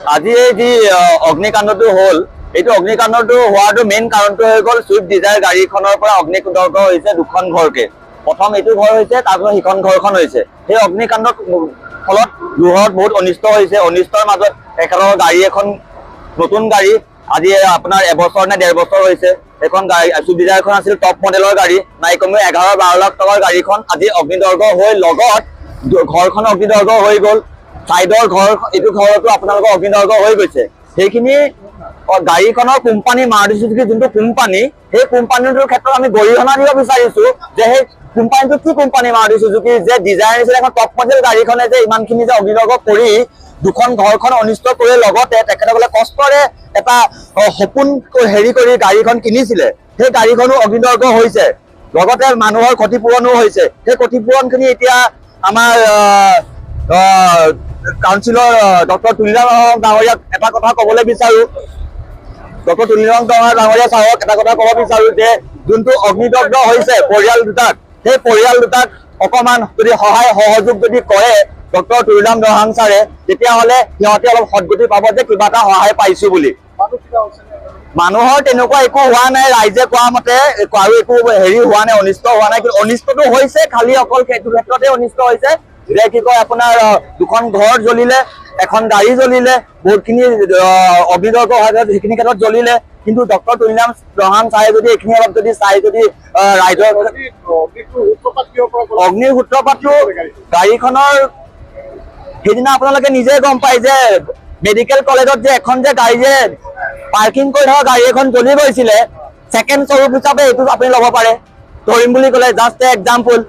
আজি এই যি অগ্নিকাণ্ডটো হ'ল, এইটো অগ্নিকাণ্ডটো হোৱাটো মেইন কাৰণটো হৈ গ'ল চুইফ্ট ডিজায়াৰ গাড়ীখনৰ পৰা অগ্নিদগ্ধ হৈছে দুখন ঘৰকে। প্ৰথম এইটো ঘৰ হৈছে, তাৰপিছত সিখন ঘৰখন হৈছে। সেই অগ্নিকাণ্ডৰ ফলত দুঘৰত বহুত অনিষ্ট হৈছে। অনিষ্টৰ মাজত তেখেতৰ গাড়ী এখন, নতুন গাড়ী, আজি আপোনাৰ এবছৰ নে 1.5 বছৰ হৈছে। সেইখন গাড়ী চুইফ্ট ডিজায়াৰখন আছিল টপ মডেলৰ গাড়ী, নাই কমেও 11-12 লাখ টকাৰ গাড়ীখন আজি অগ্নিদগ্ধ হৈ লগত ঘৰখন অগ্নিদগ্ধ হৈ গ'ল। চাইডৰ ঘৰ, এইটো ঘৰতো আপোনালোকৰ অগ্নিদগ্ধ হৈ গৈছে। সেইখিনি গাড়ীখনৰ কোম্পানী মাৰুতি চুজুকি যোনটো কোম্পানী, সেই কোম্পানীটোৰ ক্ষেত্ৰত আমি গৰিহণা দিব বিচাৰিছো যে সেই কোম্পানীটো কি কোম্পানী মাৰুতি চুজুকি যে ডিজায়াৰ নিচিনা এখন টপ মডেল গাড়ীখনে যে ইমানখিনি যে অগ্নিদগ্ধ কৰি দুখন ঘৰখন অনিষ্ট কৰি লগতে তেখেতসকলে কষ্টৰে এটা সপোন হেৰি কৰি গাড়ীখন কিনিছিলে, সেই গাড়ীখনো অগ্নিদগ্ধ হৈছে। লগতে মানুহৰ ক্ষতিপূৰণো হৈছে। সেই ক্ষতিপূৰণখিনি এতিয়া আমাৰ কাউন্সিলৰ ডক্টৰ তুলিৰাম ডাঙৰীয়াক এটা কথা ক'বলৈ বিচাৰো, ডক্টৰ তুলিৰাম ডাঙৰীয়া ছাৰক এটা কথা ক'ব বিচাৰো যে যোনটো অগ্নিদগ্ধ হৈছে পৰিয়াল দুটাক, সেই পৰিয়াল দুটাক অকমান যদি সহায় সহযোগ যদি কৰে ডক্টৰ তুলিৰাম ৰংহাং ছাৰে, তেতিয়াহ'লে সিহঁতে অলপ সদগতি পাব যে কিবা এটা সহায় পাইছো বুলি। মানুহ কিবা হৈছে নে? মানুহৰ তেনেকুৱা একো হোৱা নাই, ৰাইজে কোৱা মতে আৰু একো হেৰি হোৱা নাই, অনিষ্ট হোৱা নাই। কিন্তু অনিষ্টটো হৈছে, খালি অকল সেইটো ক্ষেত্ৰতে অনিষ্ট হৈছে যে কি কয় আপোনাৰ দুখন ঘৰ জ্বলিলে, এখন গাড়ী জ্বলিলে, বহুতখিনি অগ্নিদগ্ধ হোৱা সেইখিনি ক্ষেত্ৰত জ্বলিলে। কিন্তু ডক্টৰ তুলিৰাম ৰংহাং ছাৰে যদি এইখিনি অলপ যদি চাই যদি ৰাইজৰ অগ্নিটোৰ সূত্ৰপাত কিহৰ পৰা গ'ল? অগ্নিৰ সূত্ৰপাতটো গাড়ীখনৰ, সেইদিনা আপোনালোকে নিজে গম পায় যে মেডিকেল কলেজত যে এখন যে গাড়ী যে পাৰ্কিং কৰি থকা গাড়ী এখন জ্বলি গৈছিলে, ছেকেণ্ড স্বৰূপ হিচাপে এইটো আপুনি ল'ব পাৰে ধৰিম বুলি ক'লে, জাষ্ট এক্সাম্পল।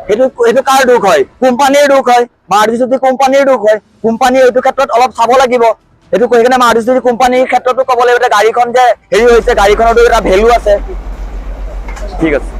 সেইটো কাৰ দুখ হয়? কোম্পানীৰ দুখ হয়, মাৰুতি চুজুকি কোম্পানীৰ দুখ হয়। কোম্পানীয়ে এইটো ক্ষেত্ৰত অলপ চাব লাগিব। সেইটো সেইকাৰণে মাৰুতি চুজুকি কোম্পানীৰ ক্ষেত্ৰতো ক'ব লাগিব যে গাড়ীখন যে হেৰি হৈছে, গাড়ীখনতো এটা ভেলু আছে। ঠিক আছে।